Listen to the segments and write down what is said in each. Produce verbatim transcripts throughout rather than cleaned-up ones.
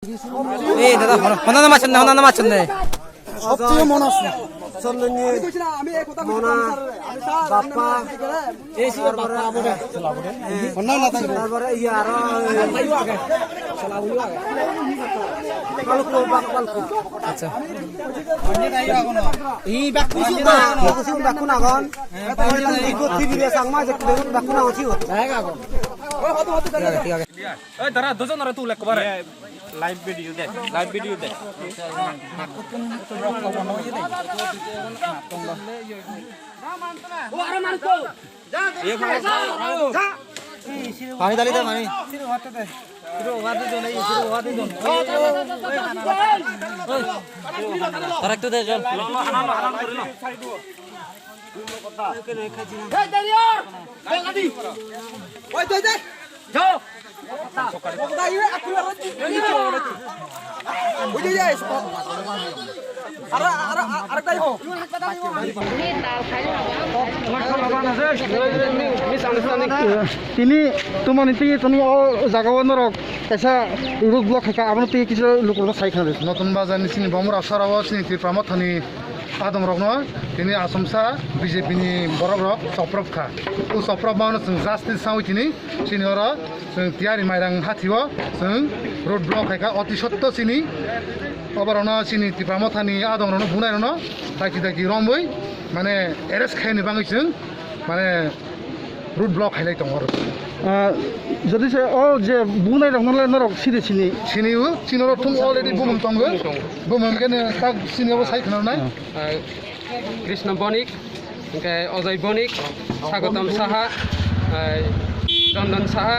এই দাদা, হন-, হনানা মাছ আনলে, হনানা মাছ আনলে। সবচেয়ে মন আছে। চন্দনী, মনা, বাপ্পা, তারপরে, তারপরে ইয়ে আরো, পালকু, বাক-, পালকু। আচ্ছা। এই বাক্কু সুন্দর। বাক্কু সুন্দর, বাক্কু নাগন। এই তো টিভি দিয়ে চাংমা যে বাক্কু নাগন ছিল। ঠিক আছে। এই দাঁড়া, দুজন ধরে তুলে একবারে। Live video de, live video de. Pani dali de, pani. Correct de, John. Tini tumani twi tini o jaga o norok kaisa road block khaikha, abono twi kisa lukurokno sai khna di. Notun Bazar ni chini Bomra sara o chini Tipra Mothani adongrokno tini achomsa B J P ni borokrok choprop kha. O choprop mano chwng justice sawi tini chini oro chwng tiyari mairang hathio chwng road block khaikha, oti sotto chini oborokno chini Tipra Mothani adongrokno bunairokno daiki daiki romwi mane arrest khaini bagwi chwng mane road block khailai tongo oro. Ah, jodi se o je bunai rok nole norok siri sini. Sini o, sini oro thung already bumung tongo. Bumung kene tak sini obo sai khna nai. Ah, Krishna Bonik, hingke Ojay Bonik, Sagotam Saha, ah, Chandan Saha,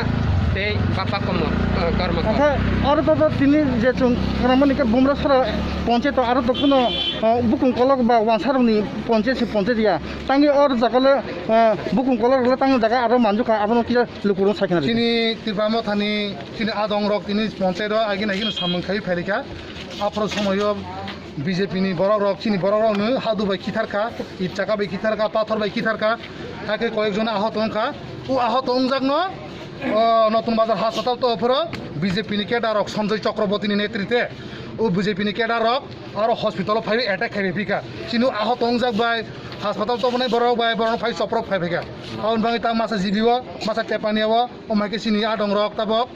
tei Bapa Komor, ah, Karmakar. Akhe oro to, to tini je chung khna mani ke Bumra sara ponche to aro to kuno, ah, bukung kolok ba wansarokni ponche se ponche ya. Tangwi or jaga le, eh, bukung kolok le tangwi jaga aro manjukha, abono kisa lukurok sai khna rw. Chini Tipra Mothani, chini adongrok tini ponchai rok agini agini samung khai phailika. Aphuru somoyo B J P ni borokrok, chini borokrokno hadu bai khitharkha, it chaka bai khitharkha, pathor bai khitharkha, hakhe koyekjon ahoto wngkha. O ahoto wngjakno, o, Notun Bazar hospital to phuro B J P ni cadre rok Sanjoy Chakraborty ni netrite, o B J P ni cadre rok aro hospital o phaiwi attack khai phika. Chini ahot tongjak bai, hospital tobonai borok bai, borok phai choprok phai phika. Aboni bagwi ta masa G B o, masa Tepania o, o mai khe chini adong rok tabok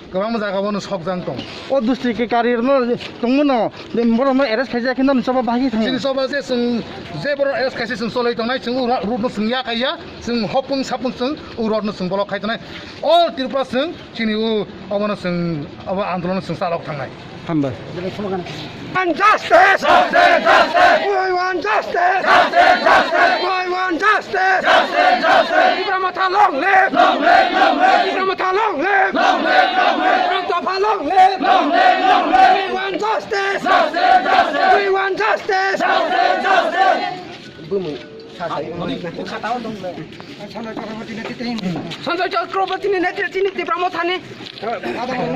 kwbangma jaga o no sokjang tong. O district ke kari no tongmo no, borok no arrest khaijak khe no choba bahai thang. Chini choba je chwng, je borok arrest khaise chwng choloi tongnai, chwng o road no chwng ya kaiya, chwng hopung sapung chwng o road no chwng block khai tongnai. All Tripura chwng chini o, obono chwng, obo andolon chwng chalok thangnai. Hambai. We want justice! Justice! Justice! We want justice! Justice! Justice! We want justice! Justice! Justice! Tipra Motha long live! Long live! Long live! Tipra Motha long live! Long live! Long live! Rang Topha long live! Long live! Long live! We want justice! Justice! Justice! We want justice! Justice! Justice! Bumung. Sanjoy Chakraborty ni netrite chini Tipra Mothani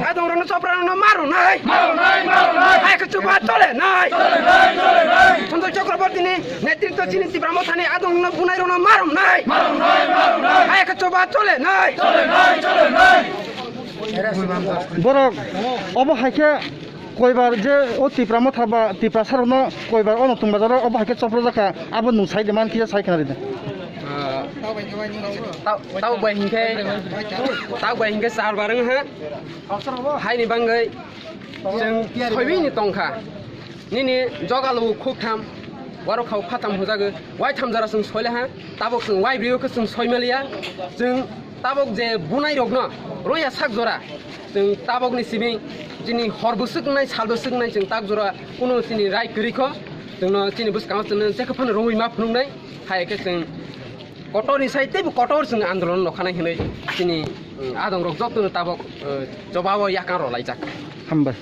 adongrokno chopra rokno marunai. Marunai, marunai. Hai khe chuba chole nai. Chole nai, chole nai. Sanjoy Chakraborty ni netrite chini Tipra Mothani adongrokno bunai rokno marunai. Marunai, marunai. Hai khe chuba chole nai. Chole nai, chole nai. Borok obo hai khe Koibar je o Tipra Motha ba Tiprasa rokno koibar o Notun Bazar o obo hai khe choprojak kha, abo nwng sai de man kisa sai khna ride. Ah, tau, tau bai hinkhe, tau bai hinkhe char bar wng ha. Haini bangwi chwng thoibini tongkha. Nini jogalu khuktham, warok khao phatam hujagwi, waitham jora chwng soile ha. Tabok chwng waibrwi khe chwng soimaliya. Chwng tabok je bunai rokno roya sak jora. Chwng tabokni simi chini hor bwswk wngnai, sal bwswk wngnai, chwng tak jora kunu chini rai kwrwi kho. Chwngno chini bwskango chwngno jekhe phano romwi ma phunuknai. Hai khe chwng kotorni sai teibo kotor chwng andolon nokhanai hwnwi chini, mm, adongrok jotono tabok, eh, jobabo yakang rw laijak. Hambai.